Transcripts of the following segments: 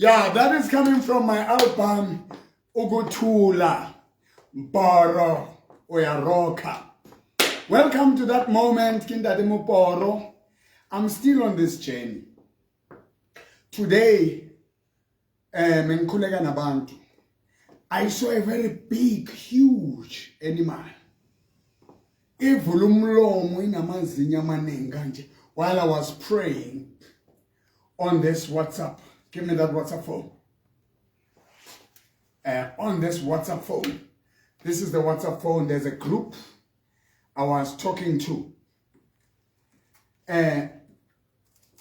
Yeah, that is coming from my album Ukuthula Mporo Oyaroka. Welcome to that moment, Kindade Muporo. I'm still on this journey. Today, ngikhuleka nabantu. I saw a very big, huge animal. Ivula umlomo inamazinyo amaningi kanje while I was praying on this WhatsApp. Give me that WhatsApp phone. On this WhatsApp phone. This is the WhatsApp phone. There's a group I was talking to.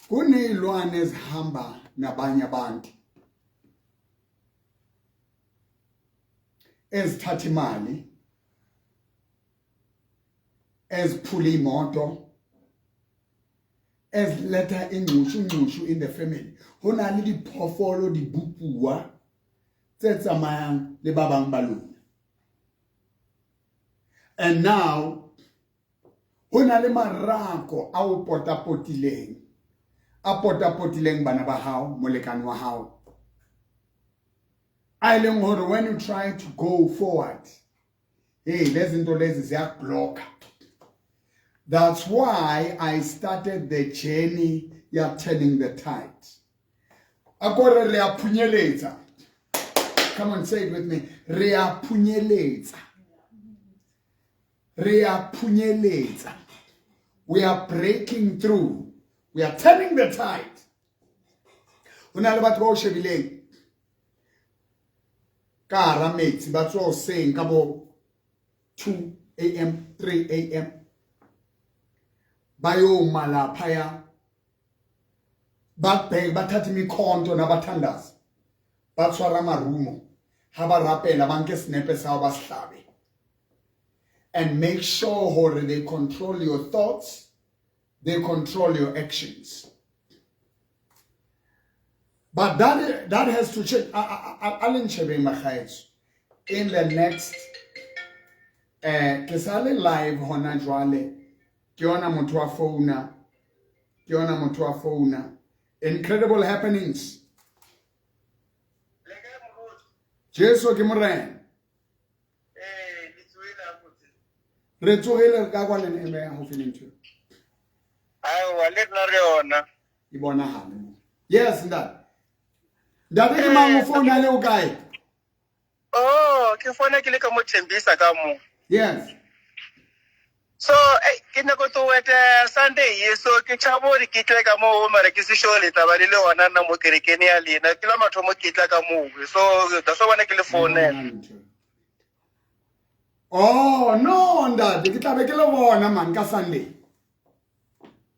Kuneyilwane ezihamba nabanye abantu ezithatha imali, eziphula imoto, eziletha ingxushu ngxushu in the family. Ho na le diphoofolo, dibopuwa tse tsamayang le ba bang ba lona. And now ho na le marako a o potapotileng, a potapotileng bana ba hao, molekane wa hao, a e leng hore when you try to go forward, hey, lezi zinto lezi ziyakublocka. That's why I started the journey ya turning the tide. Akore re a phunyeletsa. Come on, say it with me. Re a phunyeletsa. Re a phunyeletsa. We are breaking through. We are turning the tide. Ho na le batho ba o shebileng ka hara metsi, ba tswa hoseng ka bo 2 am, 3 am, ba yo malaphaya, ba bathatha imikhonto nabathandazi, ba tshwara marumo, ha ba rapela ba nke senepe sa ba sehlabe, and make sure hore they control your thoughts, they control your actions. But that has to change. A le ntshebeng makgaetso. In the next ke sa le live hona jwale, ke yona motho wa founa, ke yona motho wa founa. Incredible Happenings. Jesu ke Morena. Re tsogile ka kwa le eme haufi le ntho. Aowa, le rena re yona. E bonagale mo. Yes, ntate. Ntate, ke mang o founa le o kae? Oh, ke founa ke le ka mo Thembisa ka mo. Yes. So, ke nyako to weta Sunday ye, so ke tšhaba gore ke tle ka mo mara ke se sure le tla ba le le gona nna mo kerekeng ya lena. Ke la mathomo ke tla ka mo. So, that's why bona ke le founela. Oh, no, ntate, ke tla be ke le gona man ka Sunday.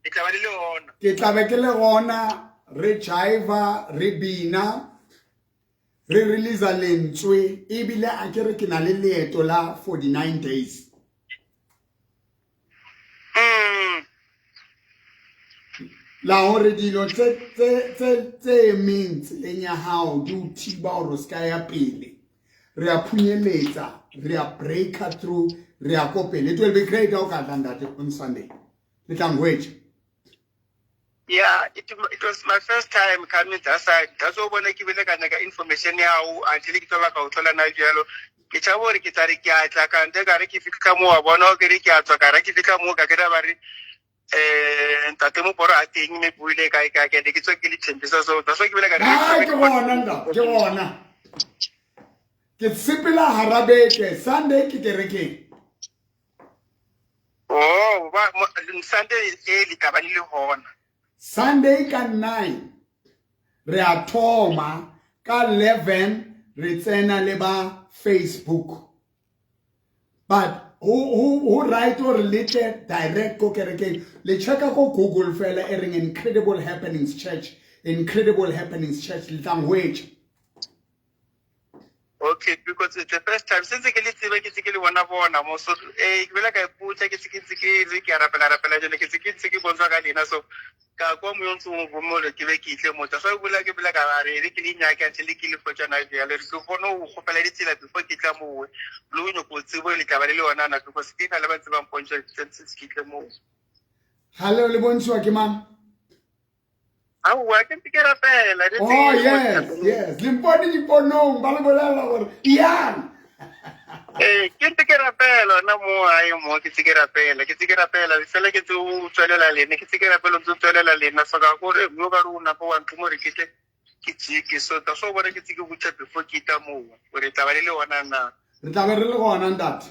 Ke tla ba le le gona. Ke tla be ke le gona, re jiva, re bina, re release lentswe, ebile a ke re ke na le leeto la 49 days. La hore dilo tse emeng tseleng ya hao di o thiba hore o ska ya pele. Re a phunyeletsa, re a breaker through, re a ko pele. It will be great ha o ka tla ntate on Sunday. Le tla ngwetša. Yeah, it was my first time coming that side. That's why bona ke bile ka nyaka information ya hao until ke tloba ka o thola na jalo. Ke tšhaba gore ke tla re ke a tla ka nte ka re ke fitlha mo wa bona ke re ke a tswa ka re ke fitlha mo ka ke ra ba re ntate Moporo a teng me buile kae kae ke ne ke tswa ke le Thembisa, so that's why ke bile ka re Ah, ke gona ntate, ke gona. Ke sepela hara beke, Sunday ke kerekeng. Oh, ba Sunday e le tla ba le le gona. Sunday ka 9 re a thoma, ka 11 re tsena le ba Facebook. But ho right hore le tle direct ko kerekeng, le checka ko Google fela e reng Incredible Happenings Church, Incredible Happenings Church, le tla ngwetša. Okay, because it's the first time since ke le tsebe ke tse ke le bona bona mo, so ke bela ka ipotsa ke tse ke ntse ke le ke a rapela rapela jale ke tse ke ntse ke bontsha ka lena, so ka kwa mo ntse mo bomolo ke be ke itle mo tsa so bula ke bela ka re re ke le nyaka until ke le fotsa na jale re ke gone go gopela ditsela before ke tla mo le o nyoko tsebo le tla ba le le yona na, because ke ka le ba tsebang pontsho since ke tle mo. Ga le le bontshiwa ke mang? Aowa, ke ntse ke rapela. Oh yes, yes. Le mpone diponong ba le bolella gore yang. Eh, ke ntse ke rapela ona mo hae mo ke tse ke rapela, ke tse ke rapela fela ke tse o tswelela lena, ke tse ke rapela ntse o tswelela lena so ka gore mo ka rona po wa ntlo re ke tle ke jike so ta so bona ke tse ke botsa before ke tla mo gore tla ba le le ona na. Re tla be re le gona ntate.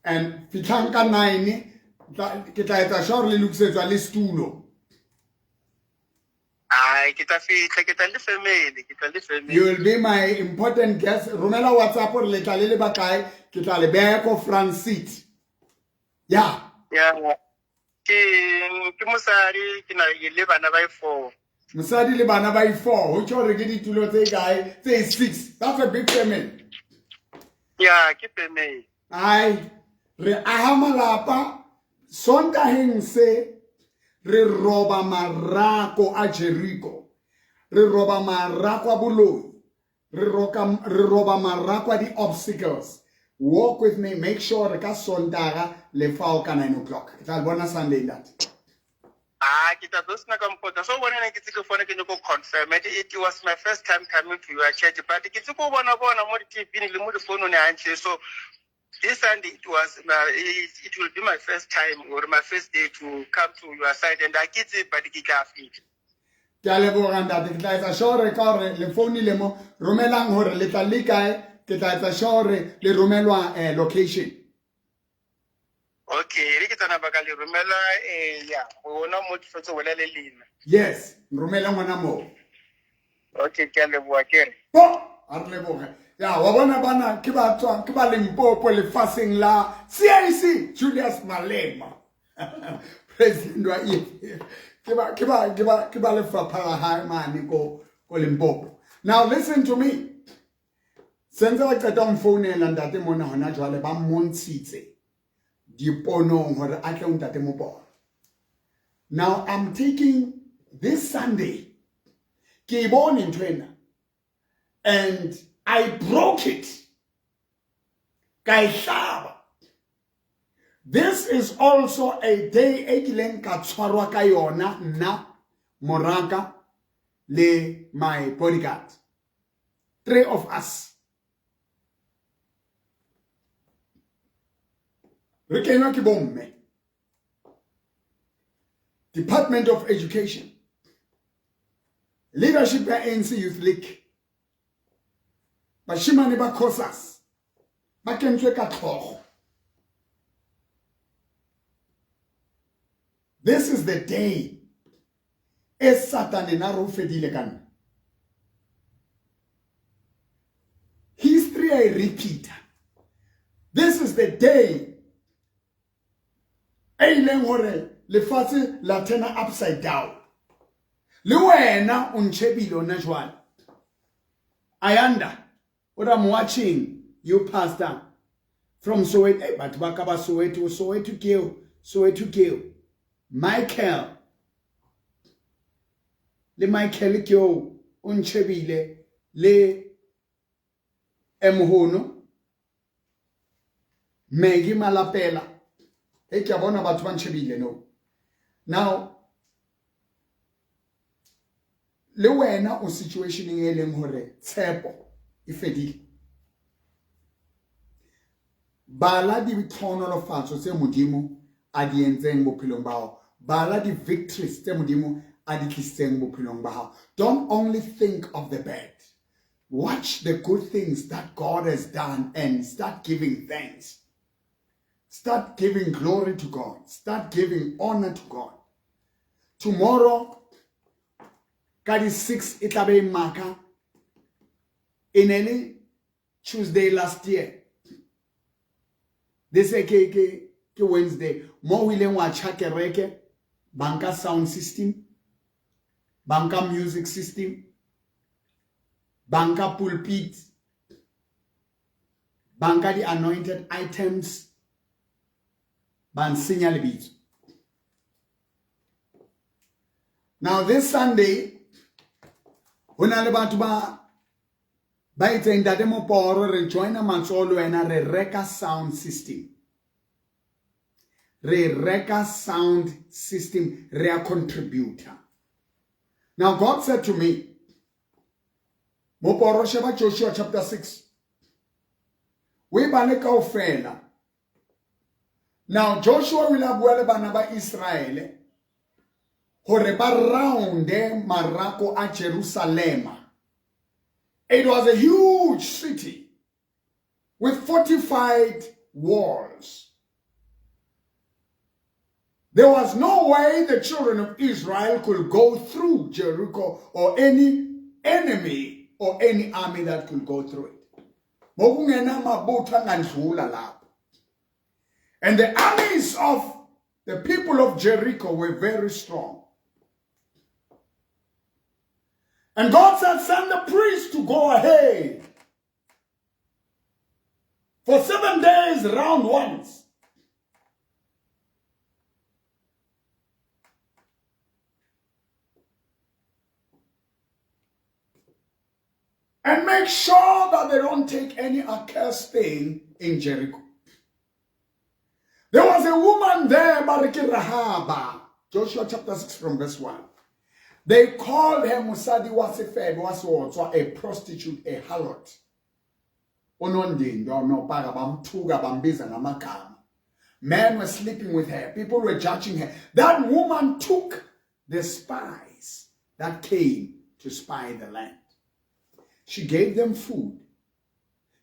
And fitlhang ka 9 ke tla etsa sure le lokisetswa le setulo. Ai, ke tla fitlha, ke tla le family, ke tla le family. You will be my important guest. Romela WhatsApp gore le tla le le bakae, ke tla le beya ko front seat. Yeah. Yeah. Ke ke mosadi, ke na le bana ba 4. Mosadi le bana ba 4, ho tjho hore ke ditulo tse kae? Tse 6. That's a big family. Yeah, ke family. Ai, re aha malapa Sontaheng se re roba marako a Jericho, re roba marako a boloi, re roba marako a di-obstacles. Walk with me, make sure re ka Sontaga le fao ka 9 o'clock. Ke tla le bona Sunday ntate. Ah, ke tla tlo sena ka mpotsa. So bona ne ke tse ke fone ke nyako confirm. It was my first time coming to your church, but ke tse ko bona bona mo di-TV le mo di-phone ne hantle. So this Sunday it will be my first time or my first day to come to your side, and I get it, but ke tla fihla. Ke a leboga ntate, ke tla etsa sure ka gore le founile mo, romelang gore le tla le kae, ke tla etsa sure le romelwa location. Okay, re ke tsana ba ka le romela ya, gona mo ke fetse bolela le lena. Yes, romela ngwana mo. Okay, ke a leboga ke re. Po, a re leboge. Ya, wa bona bana ke ba tswang, ke ba Limpopo lefatsheng la CIC Julius Malema. President wa EFF. Ke ba lefapha la hae mane ko Limpopo. Now listen to me. Sentse ba qeta ho mfounela ntate mona hona jwale ba mmontshitse diponong hore a tle ho ntate Moporo. Now I'm taking this Sunday. Ke bone ntho ena. And I broke it. Ka e hlaba. This is also a day e kileng ka tshwarwa ka yona nna Moraka le my bodyguard. 3 of us. Re kenwa ke bomme. Department of Education. Leadership ya ANC Youth League. Bashimane ba COSAS ba kentswe ka tlhogo. This is the day e Satane na re o fedile ka nna. History I repeat. This is the day e ileng hore lefatshe la turn upside down. Le wena o ntshebile ona jwale. Ayanda, what I'm watching you, pastor, from Soweto. Hey, batho ba ka ba Soweto, Soweto ke Soweto ke. Michael, le Michael ke o ntshebile le Emhono, Maggie Malapela. Hey, ke a bona batho ba ntshebile no. Now, le wena o situation e leng hore tshepo e fedile. Bala ditlhonolofatso tse Modimo a di entseng bophelong ba hao. Bala di victories tse Modimo a di tlisitseng bophelong ba hao. Don't only think of the bad. Watch the good things that God has done and start giving thanks. Start giving glory to God. Start giving honor to God. Tomorrow, ka di 6 e tla be e maka, e ne le Tuesday last year. This ke Wednesday. Mo ho ileng wa tjha kereke, banka sound system, banka music system, banka pulpit, banka di anointed items, ba nsenya lebitso. Now this Sunday, ho na le batho ba itseng ntate Moporo re joina matsoho le wena re reka sound system. Re reka sound system, re a contributor. Now God said to me, Moporo sheba Joshua chapter 6. O e bale kaofela. Now Joshua o ile a bua le bana ba Israele hore ba rounde marako a Jerusalema. It was a huge city with fortified walls. There was no way the children of Israel could go through Jericho or any enemy or any army that could go through it. Ngokungenamabutho angandlula lapho. And the armies of the people of Jericho were very strong. And God said, send the priest to go ahead for 7 days round once. And make sure that they don't take any accursed thing in Jericho. There was a woman there, Bariki Rahaba, Joshua chapter 6 from verse 1. They called her Musadi Wasifebe Wasotswa, a prostitute, a harlot. Unondindo nopaka bamthuka bambiza ngamagama. Men were sleeping with her. People were judging her. That woman took the spies that came to spy the land. She gave them food.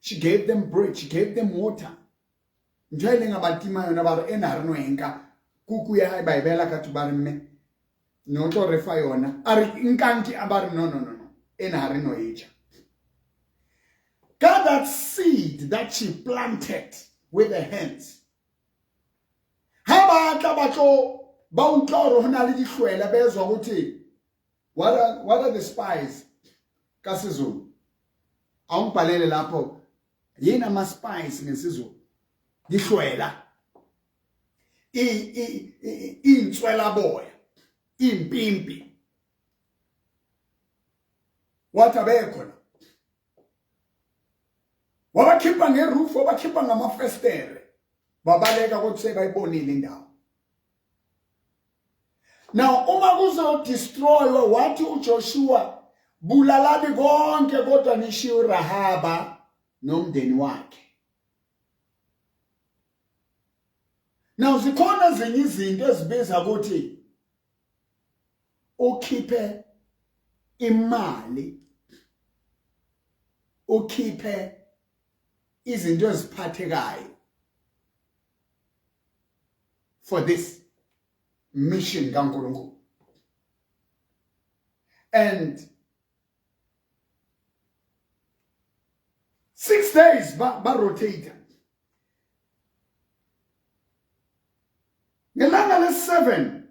She gave them bread. She gave them water. Ntho e leng a ba tima yona ba re ena ha re no e nka. Kuku ya hae ba e beela ka ba re mme ne o tlo re fa yona. A re nkang ke a ba re no no no no. Ena ha re no e ja. Ka that seed that she planted with her hands. Ha ba tla ba tlo ba utlwa hore ho na le dihlwela bezwa ukuthi what are the spies ka siZulu? Awungibhalele lapho yini ama spies ngesiZulu? Dihlwela. Intswela boya, impimpi. Wathi abekho la. Wabakhipha ngeroof, wabakhipha ngamafestere. Babaleka kodwa sebayibonile indawo. Now uma kuzo destroy wathi uJoshua bulalani konke kodwa nishiye uRahaba nomndeni wakhe. Now zikhona ezinye izinto ezibiza ukuthi ukhiphe imali, ukhiphe izinto eziphathekayo for this mission kaNkulunkulu. And 6 days ba rotate. Ngelanga le-7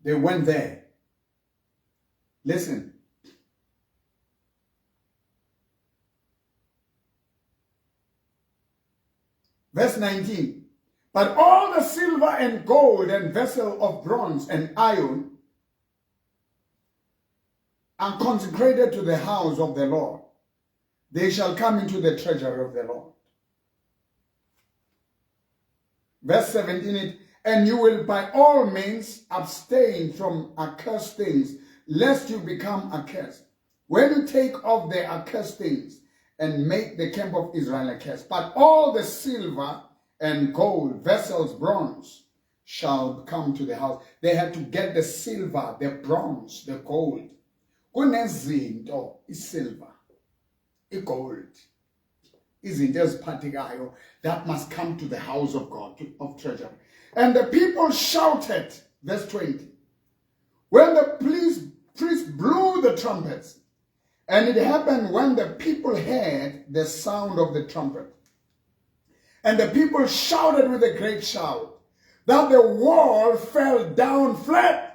they went there. Listen. Verse 19. But all the silver and gold and vessel of bronze and iron are consecrated to the house of the Lord. They shall come into the treasury of the Lord. Verse 17, and you will by all means abstain from accursed things, lest you become accursed. When you take off the accursed things and make the camp of Israel accursed. But all the silver and gold, vessels, bronze, shall come to the house. They had to get the silver, the bronze, the gold. Kunezinto, isilver, igold, izinto eziphathekayo that must come to the house of God, of treasury. And the people shouted, verse 20, when the priest blew the trumpets, and it happened when the people heard the sound of the trumpet, and the people shouted with a great shout, that the wall fell down flat.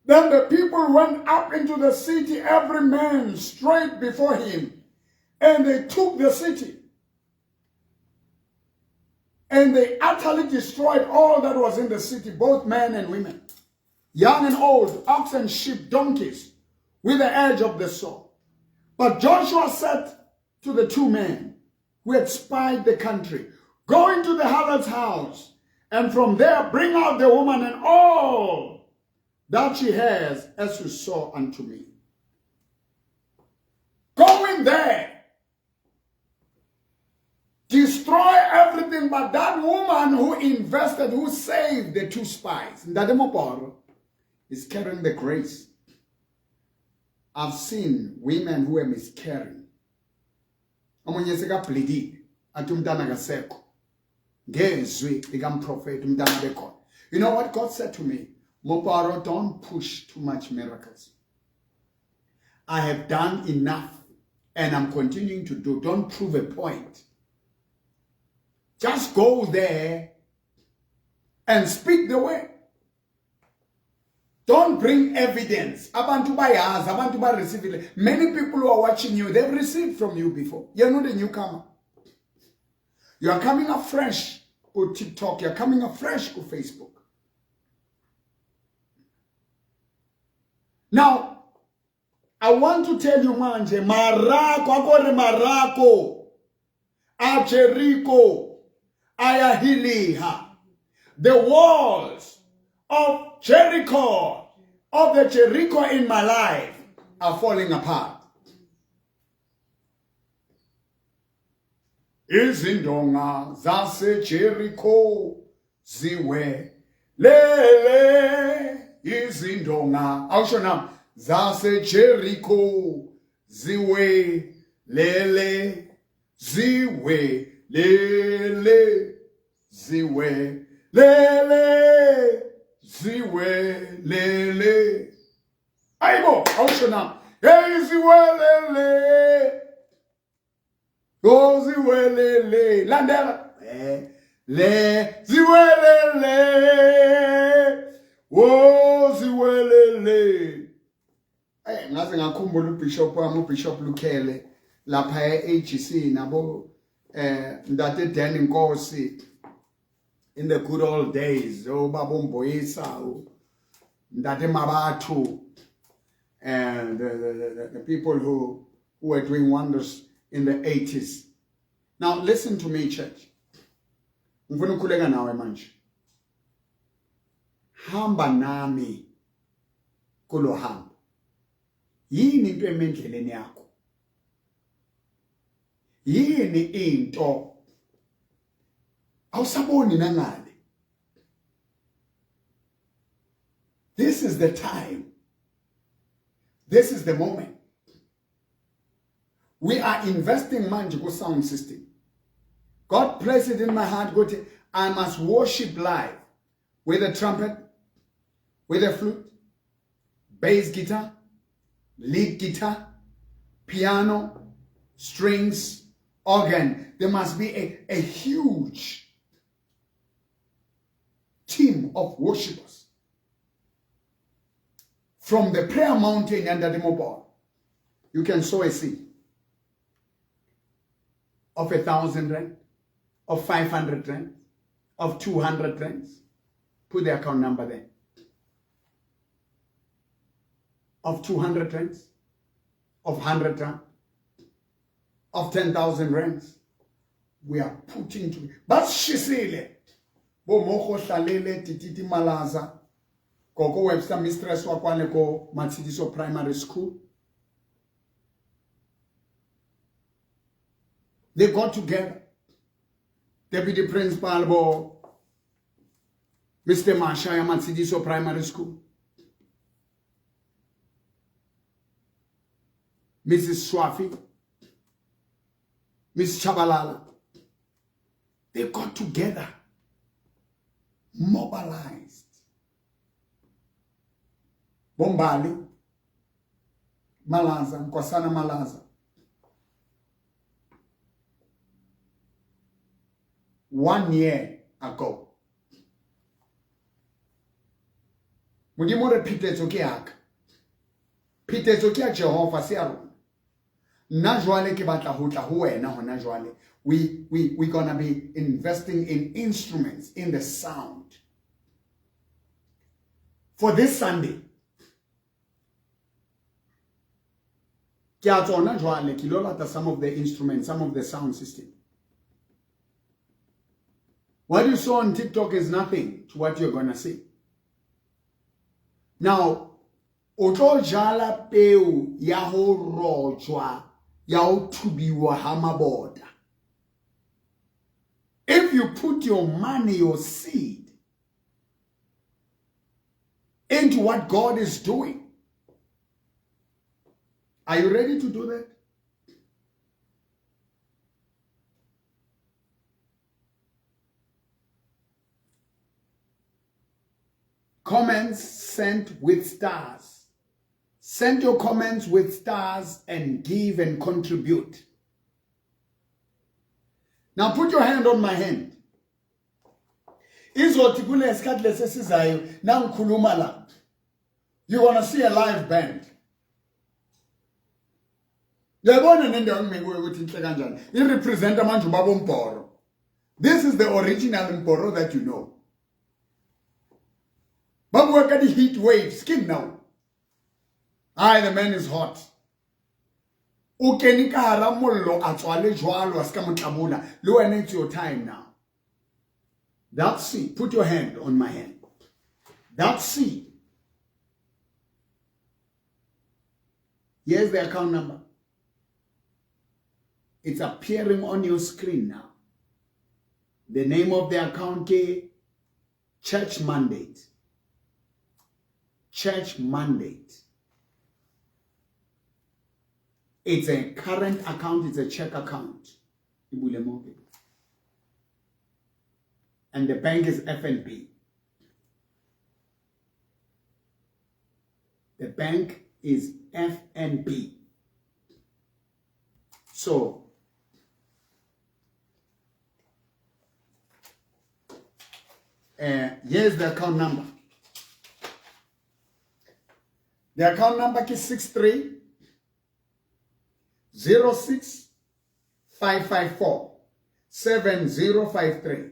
Then the people went up into the city, every man straight before him, and they took the city. And they utterly destroyed all that was in the city, both men and women, young and old, ox and sheep, donkeys, with the edge of the sword. But Joshua said to the two men who had spied the country, go into the harlot's house And from there bring out the woman and all that she has, as you saw unto me. Go in there. Destroy everything but that woman who invested, who saved the two spies. Ntate Moporo is carrying the grace. I've seen women who are miscarrying. Omunye sekableedile athi umntana kasekho. Ngezwi likamprofeti umntana bekhona. You know what God said to me? Moparo, don't push too much miracles. I have done enough and I'm continuing to do. Don't prove a point. Just go there and speak the word. Don't bring evidence. Abantu bayazi, abantu ba-receivile. Many people who are watching you, they've received from you before. You're not a newcomer. You are coming afresh ku TikTok. You're coming afresh ku Facebook. Now, I want to tell you manje, marako, akore marako, a Jericho, ayahiliha. The walls of Jericho, of the Jericho in my life, are falling apart. Izindonga zaseJericho ziwe lele, izindonga awusho nami zaseJericho ziwe lele, ziwe lele, ziwe lele, ziwe lele. Ayibo, awusho nami, hey, ziwe lele, oh, ziwelele, landela, le, ziwelele, oh, ziwelele. Eh, ngaze ngakhumbula uBishop wami, uBishop Lukhele lapha e-AGC nabo Ntate Dan Nkosi in the good old days, obaba uMboyisa, Ntate Mabathu, and the people who were doing wonders in the 80s. Now listen to me, church. Ngifuna ukukhuleka nawe manje. Hamba nami kulo hambo. Yini into emendleleni yakho? Yini into awusaboni nangale? This is the time. This is the moment. We are investing manje ku sound system. God placed it in my heart, ukuthi I must worship live with a trumpet, with a flute, bass guitar, lead guitar, piano, strings, organ. There must be a huge team of worshipers from the prayer mountain under the mobile. You can sow a seed of 1,000 rand, of 500 rand, of 200 rands. Put the account number there. Of 200 rands, of 100 rand, of 10,000 rands. We are putting to basishisile bo mogo hlalele tititi malaza Gogo Webster mistress wa kwane ko Matshidiso Primary School. They got together. Deputy Principal bo Mr. Masha ya Matshidiso Primary School. Mrs. Swafi, Miss Chabalala. They got together, mobilized. Bombali, Malaza, Nkosana Malaza. 1 year ago. Modimo re phetetso ke ya ka. Phetetso ke ya Jehova se ya rona. Nna jwale ke batla ho tla ho wena hona jwale. We gonna be investing in instruments, in the sound. For this Sunday. Ke a tsona jwale, ke lo lata some of the instruments, some of the sound system. What you saw on TikTok is nothing to what you're gonna see. Now, o tlo jala peo ya ho rojwa, ya ho thubiwa ha mabota. If you put your money, your seed, into what God is doing, are you ready to do that? Comments sent with stars. Send your comments with stars and give and contribute. Now put your hand on my hand. Izothi kulesikhathi lesesizayo nangikhuluma la. You want to see a live band. Uyabona nendawo engime kuyo ukuthi inhle kanjani. I-representa manje ubaba uMbhoro. This is the original Mbhoro that you know. Ba bua ka di-heat waves ke nna. Hi, the man is hot. O kene ka hara mollo a tswa le jwalo a se ka mo tlabola. Le wena it's your time now. That seed, put your hand on my hand. That seed. Here's the account number. It's appearing on your screen now. The name of the account is Church Mandate. Church Mandate. It's a current account, it's a check account. And the bank is FNB. The bank is FNB. So, here's the account number. The account number is 63 06 554 7053.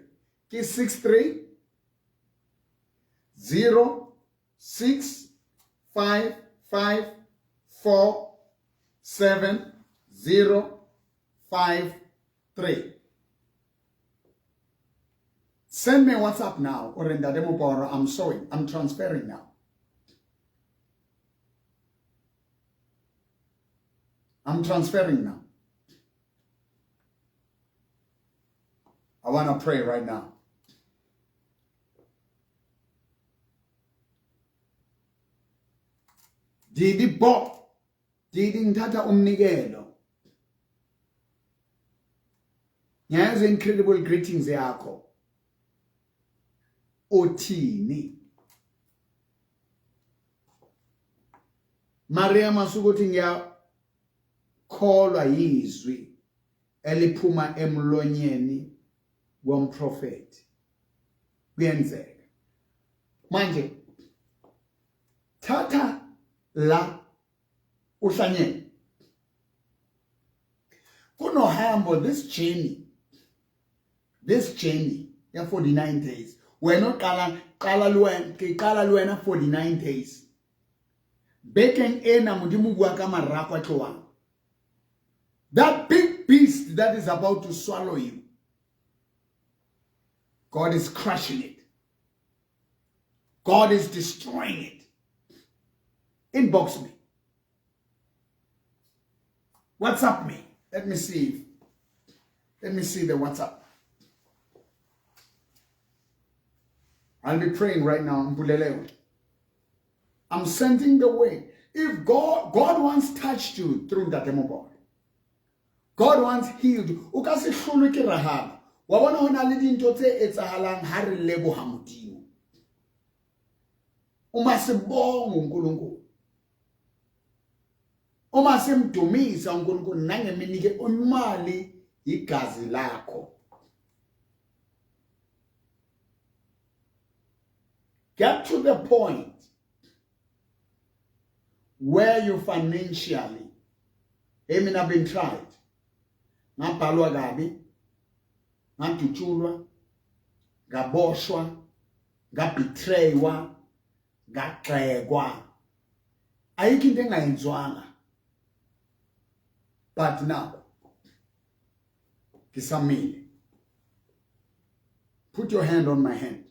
Ke 63 06 5 5 4 7 0 5 3. Send me WhatsApp now or in the demo. I'm sorry, I'm transferring now. I'm transferring now. I want to pray right now. Didi bo, didi ngithatha umnikelo. Ngiyazi incredible greetings yakho. Othini? Maria masukuthi ngiyakholwa yizwi eliphuma emlonyeni womprofeti. Kuyenzeka. Manje thatha la uhlanyele. Kunohambo, this journey ya 49 days. Wena uqala qala lwena ke qala lwena 49 days. Bekeng ena Modimo bua ka marako a tlohang. That big beast that is about to swallow you, God is crushing it. God is destroying it. Inbox me. WhatsApp me. Let me see. Let me see the WhatsApp. I'll be praying right now. I'm sending the way. If God once touched you through that demo board, God once healed you. O ka se hlolwe ke Rahaba. Wa bona ho na le dintho tse etsahalang ha re leboha Modimo. Uma sibonga uNkulunkulu. Uma simdumisa uNkulunkulu nangeminike imali igazi lakho. Get to the point where you financially, I mean, I've been tried. Ngabhalwa kabi, ngadutshulwa, ngaboshwa, ngabetraywa, ngagxekwa. Ayikho into engayenziwanga. But now, ngisamile. Put your hand on my hand.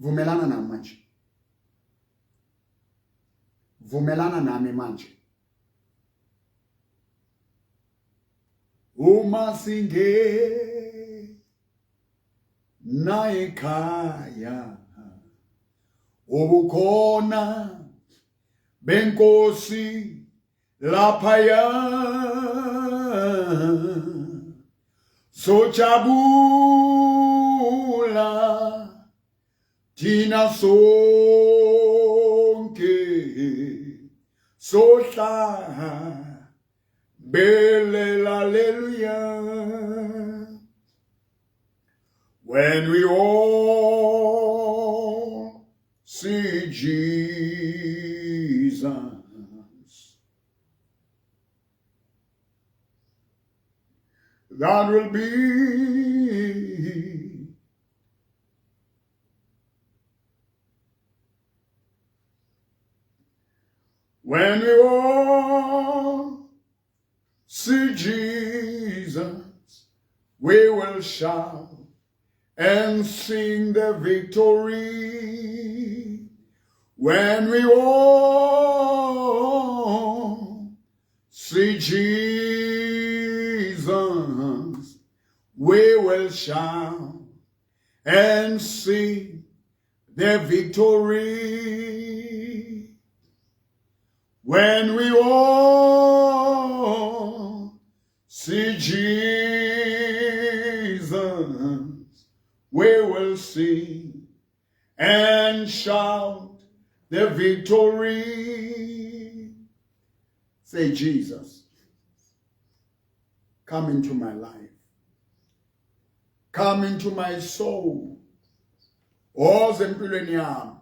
Vumelana nami manje. Vumelana nami manje. Uma singe na ekhaya ubukhona benkosi laphaya sojabula thina sonke sohlala hallelujah. When we all see Jesus, that will be when we all see Jesus, we will shout and sing the victory. When we all see Jesus, we will shout and sing the victory. When we all see Jesus, we will sing and shout the victory. Say, Jesus, come into my life. Come into my soul. Woza empilweni yami.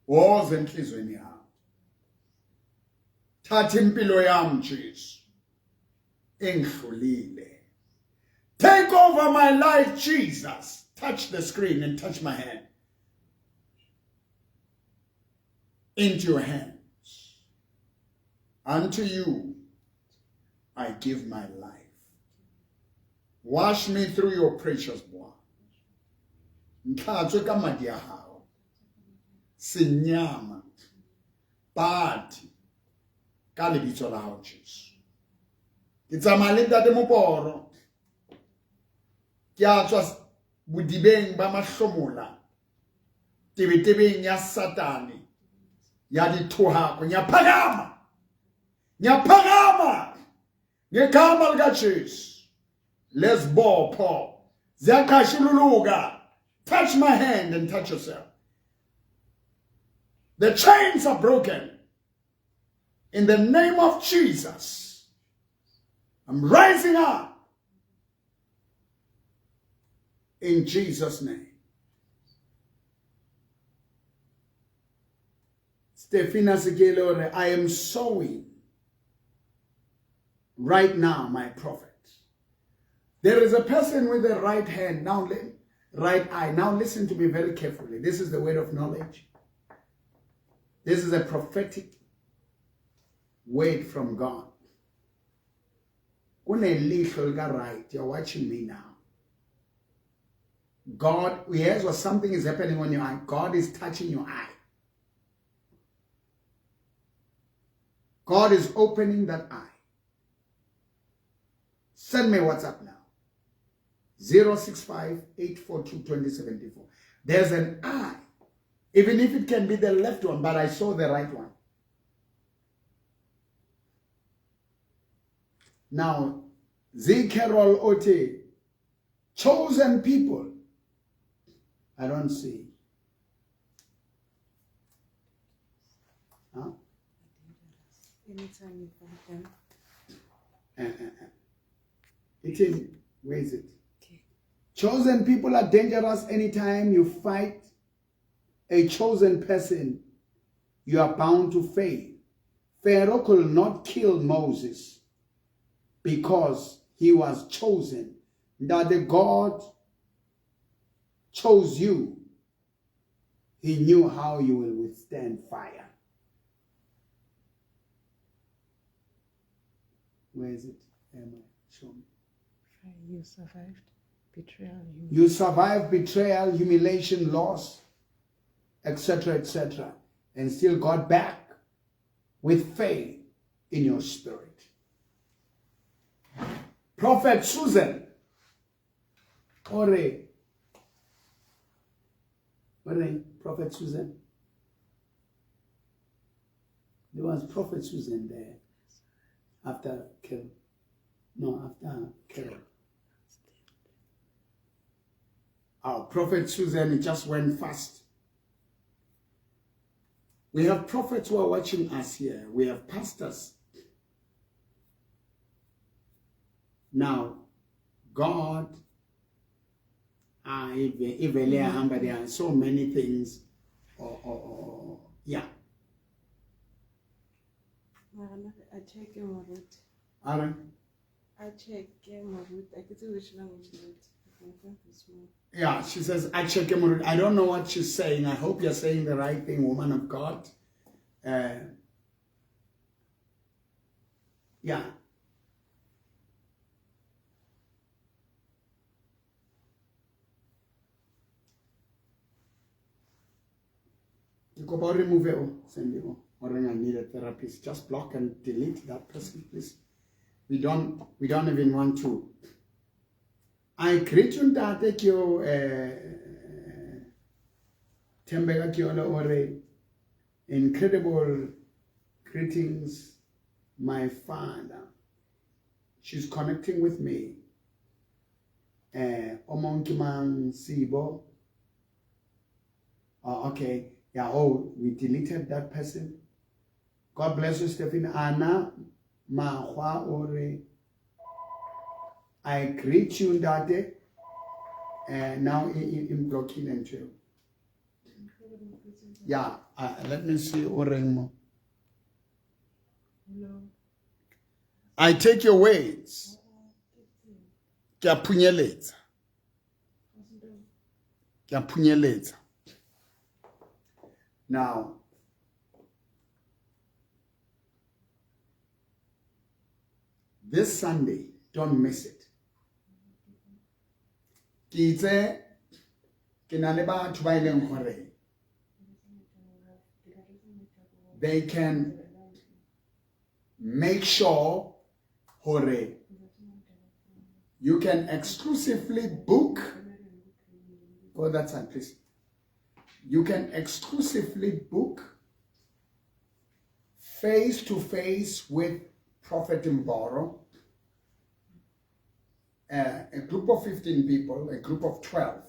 Woza enhlizweni yami. Thatha impilo yami, Jesu. Engihlulile. Take over my life, Jesus. Touch the screen and touch my hand. Into your hands. Unto you I give my life. Wash me through your precious blood. Ntlhatswe ka madi a hao. Senyama. Pati. Ka lebitso la hao, Jesu. Ke tsamaya le ntate Moporo. Ke a tswa bodibeng ba mahlomola. Tebetebeng ya Satane. Ya dithohako. Nyaphakama. Nyaphakama. Ngegama likaJesu. Lezibopho ziyaqhashululuka. Touch my hand and touch yourself. The chains are broken. In the name of Jesus, I'm rising up. In Jesus' name. Stefina Sekele, I am sowing right now, my prophet. There is a person with the right hand, now right eye. Now listen to me very carefully. This is the word of knowledge. This is a prophetic word from God. Right, you're watching me now. God, here's what something is happening on your eye. God is touching your eye. God is opening that eye. Send me WhatsApp now. 065-842-2074. There's an eye. Even if it can be the left one, but I saw the right one. Now, Zikerol Ote, chosen people. I don't see. Huh? Anytime you find them. It is, where is it? Okay. Chosen people are dangerous. Anytime you fight a chosen person, you are bound to fail. Pharaoh could not kill Moses because he was chosen. That the God chose you. He knew how you will withstand fire. Where is it? Am I? Show me. You survived betrayal. You survived betrayal, humiliation, loss, etc., etc., and still got back with faith in your spirit. Prophet Susan, Ore, Prophet Susan. There was Prophet Susan there after Carol. No, after Carol. Our Prophet Susan just went fast. We have prophets who are watching us here. We have pastors. Now, God, there are so many things. Yeah. Yeah, she says, I check. I don't know what she's saying. I hope you're saying the right thing, woman of God. Yeah. You go about remove it. Send it. Or I need a therapist. Just block and delete that person, please. We don't even want to. I greet you ntate ke yo Thembeka ke yona ore incredible greetings, my father. She's connecting with me. Omonkimang Sibo. Oh, okay. Yeah, oh, we deleted that person. God bless you, Stephen. Anna Mahwa ore I greet you, Ndate. And now in blocking and too. Yeah, let me see. Orengmo. Hello. I take your words. Ke a phunyeletsa. Ke a phunyeletsa. Now, this Sunday, don't miss it. Ke itse ke na le batho ba ileng hore they can make sure hore you can exclusively book. Go that side, please. You can exclusively book face to face with Prophet Mboro. A group of 15 people, a group of 12,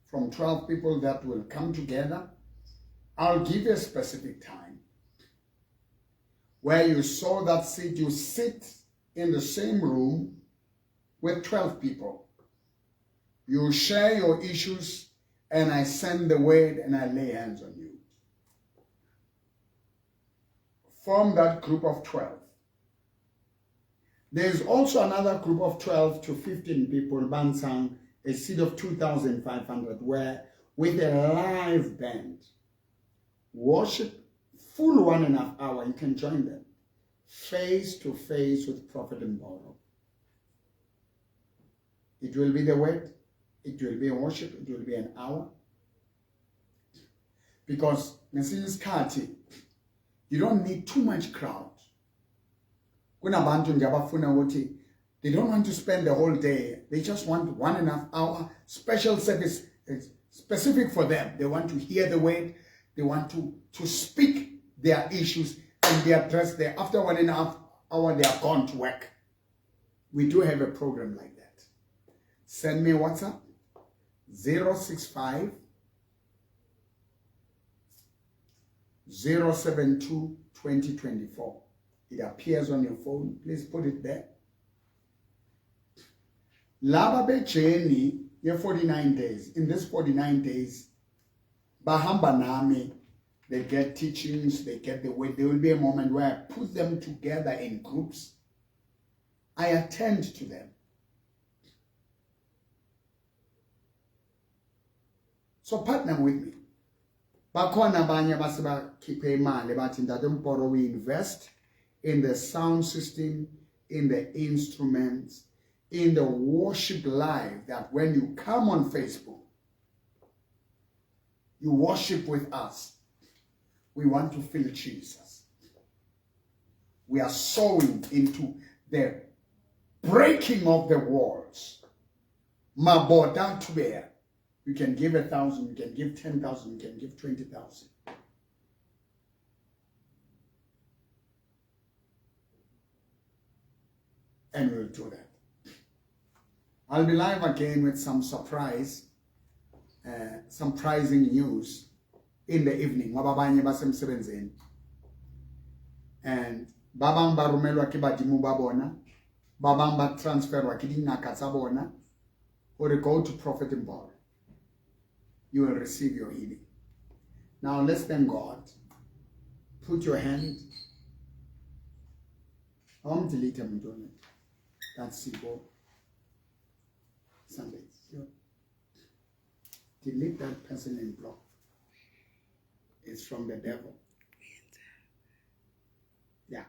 from 12 people that will come together. I'll give you a specific time where you sow that seed. You sit in the same room with 12 people. You share your issues, and I send the word and I lay hands on you. Form that group of 12. There's also another group of 12 to 15 people, Bansang, a seed of 2,500, where with a live band, worship, full 1.5 hour, you can join them, face to face with Prophet Mboro. It will be the word, it will be worship, it will be an hour. Because you don't need too much crowd. They don't want to spend the whole day. They just want 1.5 hour special service specific for them. They want to hear the word. They want to speak their issues and they address there. After 1.5 hour, they are gone to work. We do have a program like that. Send me WhatsApp 065 072 2024. It appears on your phone. Please put it there. Laba be journey, 49 days. In this 49 days, bahamba nami, they get teachings, they get the way. There will be a moment where I put them together in groups. I attend to them. So partner with me. Bakhona abanye abasebakhiphe imali bathi Ntate Mboro, we invest in the sound system, in the instruments, in the worship live that when you come on Facebook, you worship with us. We want to feel Jesus. We are sowing into the breaking of the walls. Mabota to You can give 1,000, you can give 10,000, you can give 20,000. And we'll do that. I'll be live again with some surprise, surprising news in the evening. Ngoba abanye basemsebenzini. And ba bang ba romelwa ke badimo ba bona, ba bang ba transferwa ke dingaka tsa bona hore go to Prophet Mboro. You will receive your healing. Now let's thank God. Put your hand. I want to delete him, don't it? That's Sibo. Sunday. Delete that person and block. It's from the devil. Yeah.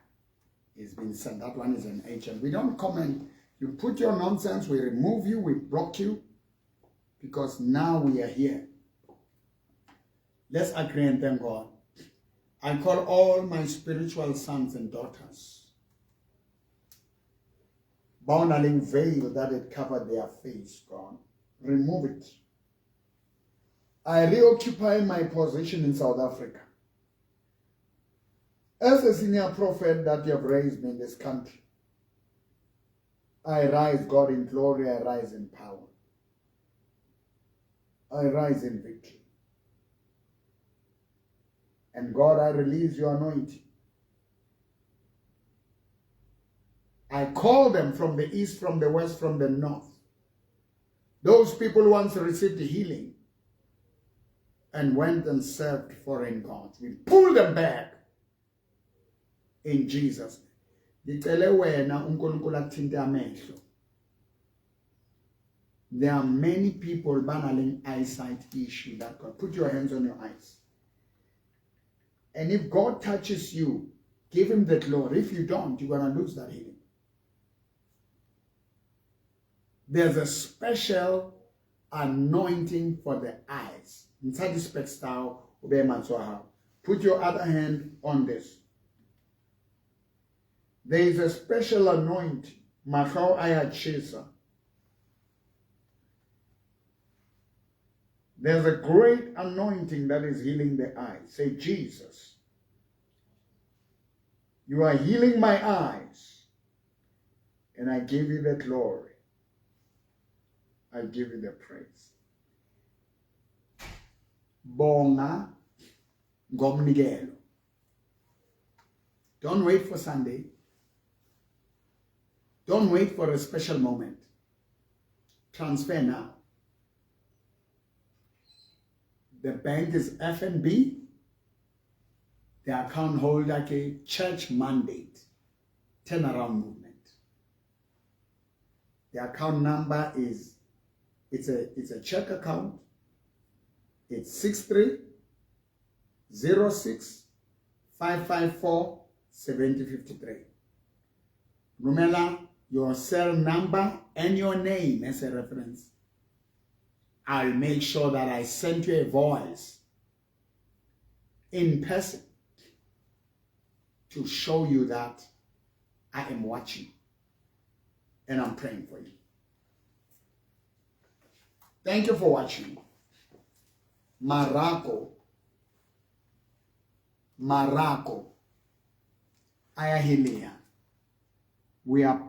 It's been sent. That one is an agent. We don't comment. You put your nonsense, we remove you, we block you. Because now we are here. Let's agree and thank God. I call all my spiritual sons and daughters. Bounding veil that had covered their face, God. Remove it. I reoccupy my position in South Africa. As a senior prophet that you have raised me in this country, I rise, God, in glory. I rise in power. I rise in victory. And God, I release your anointing. I call them from the east, from the west, from the north. Those people who once received the healing and went and served foreign gods. We pull them back in Jesus' name. Ngicele wena uNkulunkulu akuthinte amehlo. There are many people battling eyesight issue that God. Put your hands on your eyes. And if God touches you, give him the glory. If you don't, you're going to lose that healing. There's a special anointing for the eyes. Put your other hand on this. There is a special anointing. There's a great anointing that is healing the eyes. Say, Jesus, you are healing my eyes, and I give you the glory. I give you the praise. Bonga ngomnikelo. Don't wait for Sunday. Don't wait for a special moment. Transfer now. The bank is FNB. The account holder ke church mandate. Turnaround movement. The account number is, it's a check account. It's 63065547053. Rumela your cell number and your name as a reference. I'll make sure that I send you a voice in person to show you that I am watching and I'm praying for you. Thank you for watching. Marako. Marako. Ayahilia. We are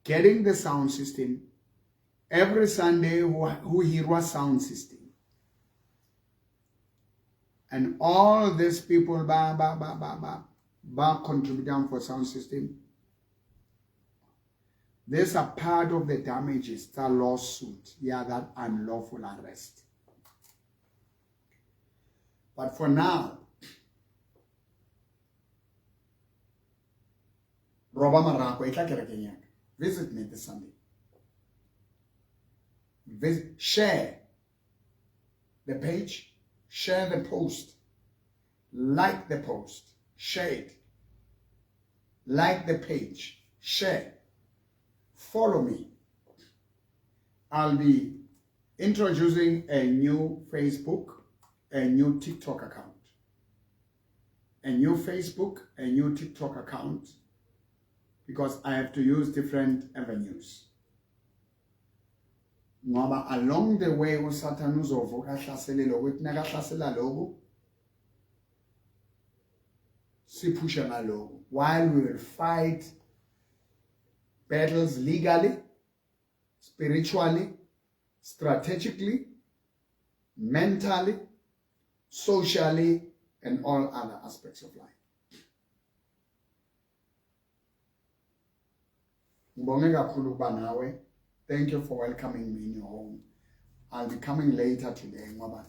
getting the sound system. Every Sunday, who hear sound system. And all these people, ba, ba, ba, ba, ba, ba, contributing for sound system. These are part of the damages, the lawsuit, yeah, that unlawful arrest. But for now, Roba Marako, visit me this Sunday. Visit, share the page, share the post, like the post, share it, like the page, share, follow me. I'll be introducing a new Facebook, a new TikTok account. A new Facebook, a new TikTok account, because I have to use different avenues. Ngoba along the way uSathane uzovuka ahlasele lokhu, kuthi nakahlasela lokhu siphushe ngalokhu, while we will fight battles legally, spiritually, strategically, mentally, socially, and all other aspects of life. Ngibonge kakhulu ukuba nawe. Thank you for welcoming me in your home. I'll be coming later today ngoba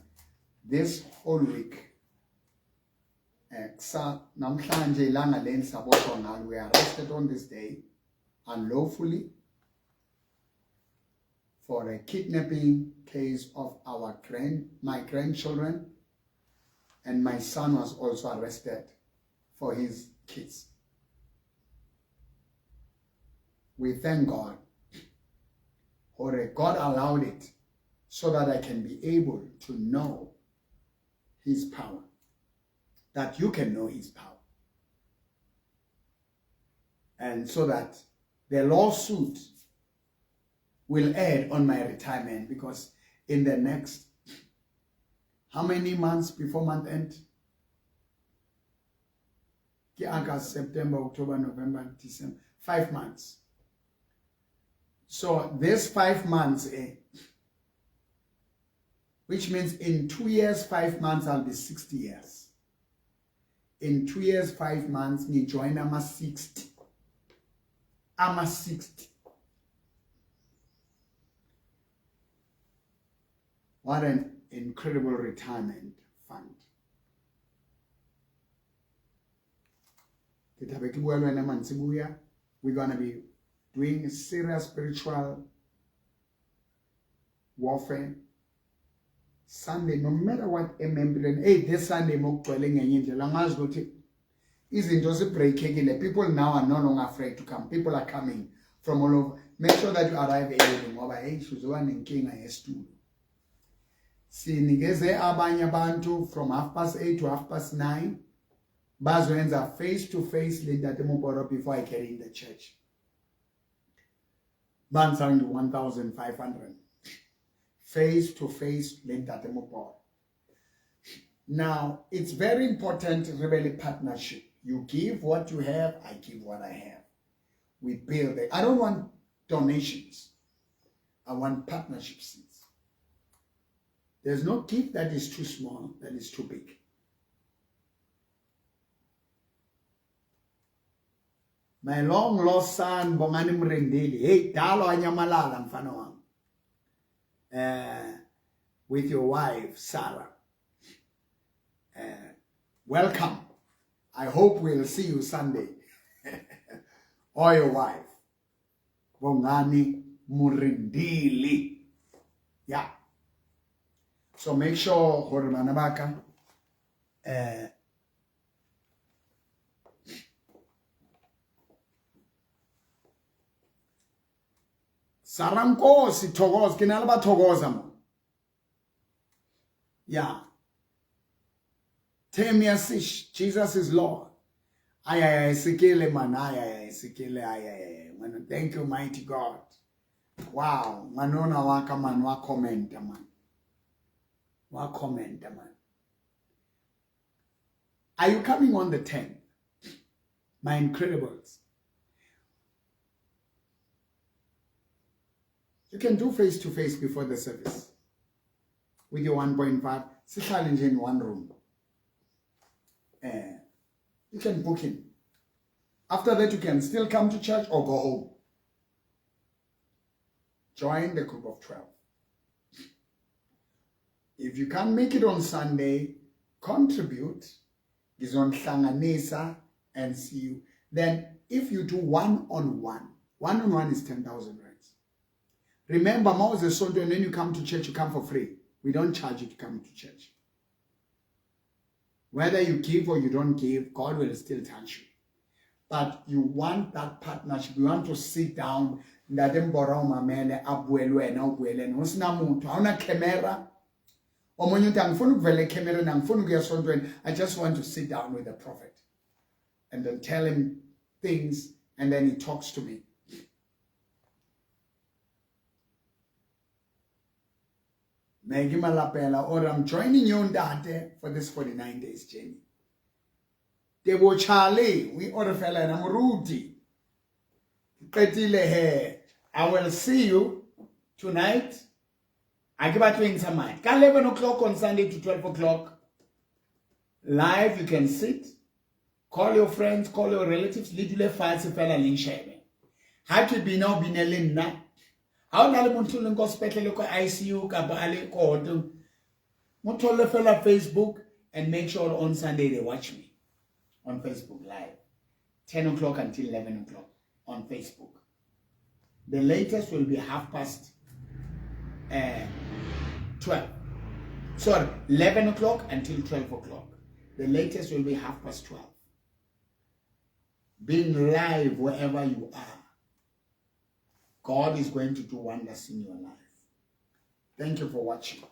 this whole week kusa namhlanje ilanga leli saboshwa ngalo. We are arrested on this day unlawfully for a kidnapping case of my grandchildren, and my son was also arrested for his kids. We thank God. Or God allowed it so that I can be able to know his power, that you can know his power. And so that the lawsuit will add on my retirement, because in the next, how many months before month end? August, September, October, November, December, 5 months. So this 5 months, which means in 2 years, 5 months, I'll be 60 years. In 2 years, 5 months, me join I'm 60. I'm 60. What an incredible retirement fund. We're going to be doing serious spiritual warfare. Sunday, no matter what, hey, this Sunday, people now are no longer afraid to come. People are coming from all over. Make sure that you arrive early. Sinikeze abanye abantu from 8:30 to 9:30. Bazoyenza face to face le Ntate Moporo before I get in the church. Bansang 1,500. Face to face le Ntate Moporo. Now, it's very important, really, partnership. You give what you have, I give what I have. We build it. I don't want donations. I want partnership seeds. There's no gift that is too small, that is too big. My long lost son, Bongani Mrendeli. Hey, dalo anyamalala mfana wami. With your wife, Sarah. Welcome. I hope we'll see you Sunday. Or your wife. Bongani Murindili. Yeah. So make sure, hore bana ba ka, Sarankosi thokoza, ke na le ba thokoza mo. Yeah. Temiasish, Jesus is Lord. Ay ay ay sekele man, ay ay ay sekele, ay ay ay. Thank you, mighty God. Wow, manona waka man wa comment man. Wa comment man. Are you coming on the 10th? My Incredibles. You can do face-to-face before the service. With your 1.5, sihlale in one room. You can book in. After that, you can still come to church or go home. Join the group of 12. If you can't make it on Sunday, contribute. Ngizonhlanganisa and see you. Then, if you do one-on-one, one-on-one is 10,000 rands. Remember, Moses, so when you come to church, you come for free. We don't charge you to come to church. Whether you give or you don't give, God will still touch you. But you want that partnership. You want to sit down. Ntate Mbora o mamele a bue le wena o bue le ena. Ho sena motho, ha hona camera. Omunye uthi angifuni ukuvela ecamereni, angifuni ukuya esontweni. I just want to sit down with the prophet and then tell him things and then he talks to me. Maggie Malapela, or I'm joining you ntate for this 49 days journey. Tebo Charlie, we order fela na moruti. Qetile he. I will see you tonight. A ke batle ntsha madi. Ka 11 o'clock on Sunday to 12 o'clock. Live you can sit. Call your friends, call your relatives, le dule fatshe fela le nshebe. Ha ke bina o bine le nna. Ha o na le motho leng ko sepetlele ko ICU kapa a le ko hotel, mo thole fela Facebook and make sure on Sunday they watch me on Facebook Live. 10 o'clock until 11 o'clock on Facebook. The latest will be half past 12. Sorry, 11 o'clock until 12 o'clock. The latest will be half past 12. Being live wherever you are. God is going to do wonders in your life. Thank you for watching.